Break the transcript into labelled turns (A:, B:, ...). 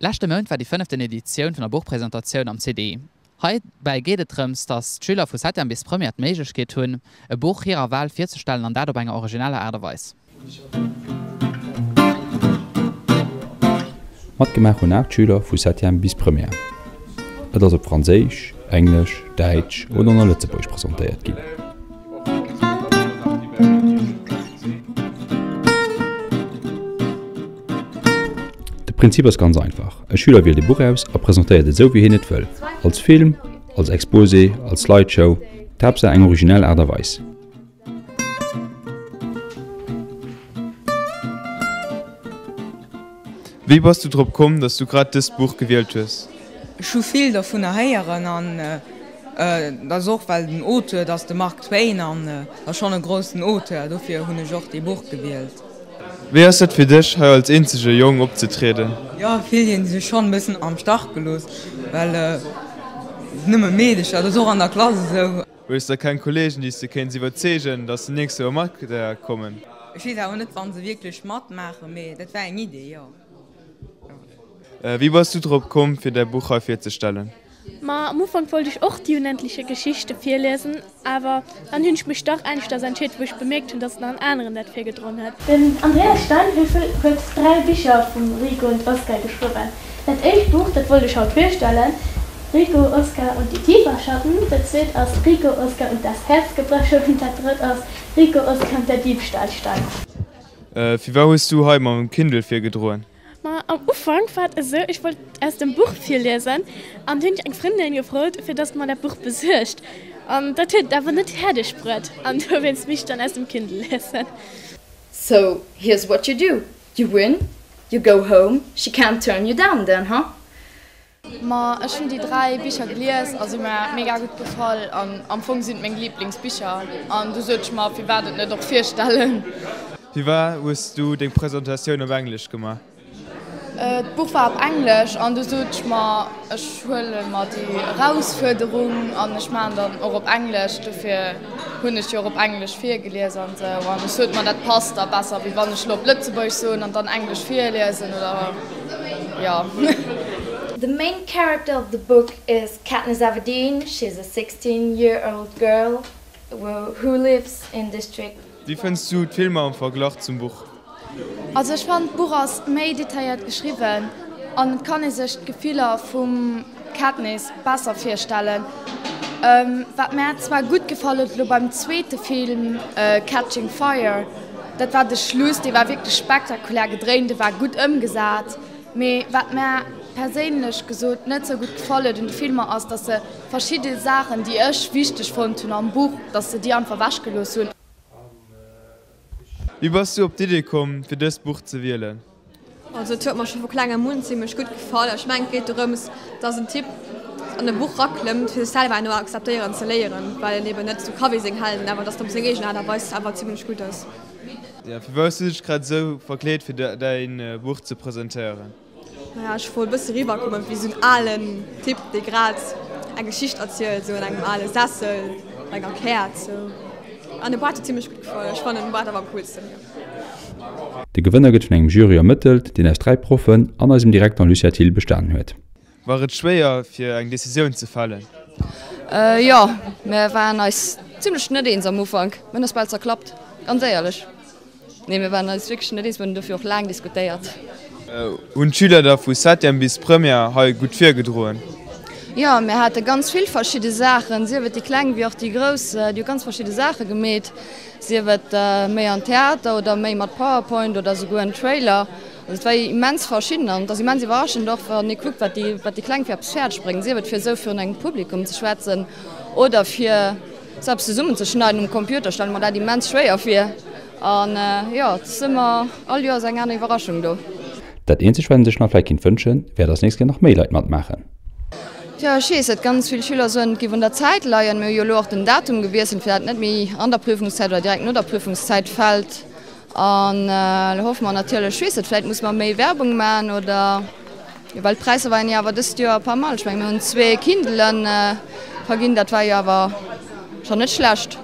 A: Leschte Mount war déi fënneften Editioun vun der Buchpresentatioun am CDI. Heibäi geet et drëms, dass d'Schüler vu Septième bis Première d'Méiglechkeet hunn, e Buch hirer Wahl virzestellen an dat op enger origineller Aart a Weis.
B: Matgemaach hunn 8 Schüler vu Septième bis Première. Et ass op Franséisch, Englesch, Däitsch oder an Lëtzebuergesch presentéiert ginn. De Prinzip ass ganz einfach, E Schüler wielt e Buch aus a presentéiert et esou wéi hien et wëll, als Film, als Exposé, als Slideshow, d'Haaptsaach eng originell Aart a Weis.
C: Wéi bass du drop komm, dass du grad dëst Buch gewielt hues?
D: Ech hu vill dovunner héieren an dat ass och well den Auteur, dat ass de Mark Twain an dat ass schonn e groussen Auteur, dofir hunn ech och dee Buch gewielt.
C: Wéi ass dat fir dech, hei als eenzege Jong opzetrieden?
D: Jo, et fillt een sech schonn e bëssen am Stach gelooss, well nëmme Meedecher, dat ass och an der Klass esou.
C: Hues de keng Kollegen, déi s de kéints iwwerzeegen, dass se nächst Joer mat kommen?
D: Ech weess awer net, wa se wierklech matmaachen, mee dat war eng Idee, jo.
C: Wéi bass du drop komm, fir däi Buch hei virzestellen?
E: Ma am Ufank wollt ech och Die unendliche Geschichte virliesen, awer dann hunn ech mech dach aneschters entscheet, wou ech bemierkt hunn, dass nach en aneren dat virgedroen huet. Den Andreas Steinhöfel huet 3 Bicher vum Rico und Oskar geschriwwen. Dat éischt Buch, dat wollt ech haut virstellen, Rico, Oskar und die Tigerschatten, dat zweet ass Rico, Oskar und das Herzgebrechen und dat drëtt ass Rico, Oskar und der Diebstahlstein.
C: Firwat hues du hei mam Kindle virgedroen?
E: Ma am Ufank war et esou, ech wollt aus dem Buch virliesen an du hunn ech eng Frëndin gefrot, fir dass mer dat Buch besuergt an dat huet et awer net fäerdeg bruet an dowéinst misst ech dann aus dem Kindle liesen.
F: So here's what you do, you win, you go home, she can't turn you down then, huh?
G: Ma ech hunn déi 3 Bicher gelies a si hu mer mega gutt gefall an am Fong sinn et meng Liblingsbicher an du sot ech mer firwat et net och virstellen.
C: Firwat hues du deng Presentatioun op Englesch gemaach?
G: D'Buch war op Englesch an du sot ech mer ech huele mer déi Erausfuerderung an ech maachen dann och op Englesch. Dofir hunn ech jo och op Englesch virgelies an esou an ech sot mer dat passt da besser wéi wann ech lo op Lëtzebuergesch soen an dann Englesch virliesen oder. Jo.
F: The main character of the book is Katniss Everdeen, she's a 16 year old girl who lives in district.
C: Wéi fënns du d'Filmer am Verglach zum Buch?
G: Also ech fannen d'Buch ass méi detailléiert geschriwwen an et kann ee sech d'Gefiller vum Katniss besser virstellen. Wat mär zwar gutt gefall huet elo beim zweete Film Catching Fire, dat war de Schluss, dee war wierklech spektakulär gedréint, dee war gutt ëmgesat. Mee wat mär perséinlech gesot net sou gutt gefall huet un de Filmer ass, dass se verschidde Saachen, déi ech wichteg fonnt hunn am Buch, dass se déi einfach ewechgelooss hunn.
C: Wéi bass du op d'Idee komm, fir dëst Buch ze wielen?
H: Also et huet mer scho vu klengem un zimlech gutt gefall. Ech mengen et geet dorëms, dass en Typ an e Buch raklëmmt fir sech selwer herno akzeptéieren ze léieren, well en eben net esou ka wéi seng Helden, awer dass et op seng eegen Aart a Weis awer zimlech gutt ass.
C: Jo, firwat hues du dech grad esou verkleet fir däin Buch ze presentéieren?
H: Naja, ech wollt e bësse riwwerkommen wéi esou en alen Typ, dee grad eng Geschicht erzielt, esou an engem ale Sessel bei enger Käerz esou. An de Bart huet zimlech gutt gefall. Ech fannen den Bart awer am coolsten, jo.
B: De Gewënner gëtt vun engem Jury ermëttelt, deen aus 3 Proffen an eisem Direkter Lucien Thill bestanen huet.
C: War et schwéier fir eng Decisioun ze fällen?
F: Jo, mir waren eis zimlech net eens am Ufank. Mir hunn eis bal zerklappt, ganz éierlech. Nee, mir waren eis wierklech net eens, mir hunn dofir och laang diskutéiert.
C: Hunn d'Schüler da vu Septième bis Première hei gutt virgedroen?
F: Jo, mir hate ganz vill verschidde Saachen, sief et déi Kleng wéi och déi Grouss, déi hu ganz verschidde Saache gemeet, sief et méi an Theater oder méi mat Powerpoint oder souguer en Trailer. Also et war immens verschidden an et ass immens iwwerraschend och wann ee kuckt, wat déi, wat déi Kleng fir eppes fäerdeg bréngen, sief et fir esou virun engem Publikum ze schwätzen oder fir Sou eppes zesummen ze schneiden um Computer stelle mer dat immens schwéier vir an jo et ass ëmmer all Joers eng aner Iwwerraschung do.
B: Dat eenzegt wat een sech nach vläit kinnt wënschen, wär dass nächst Kéier nach méi Leit matmaachen.
F: Jo ech weess et, ganz vill Schüler soen et géif un der Zäit leien. Mir hu jo elo och den Datum gewiesselt fir dat et net méi an der Prüfungszäit oder direkt no der Prüfungszäit fält. An elo hoffe mer natierlech, ech weess net, vläit musse mer méi Werbung maachen oder, well d'Präisser waren jo awer dëst Joer pas mal. Ech menge mir hunn zwee Kindlen verginn, dat war jo awer schonn net schlecht.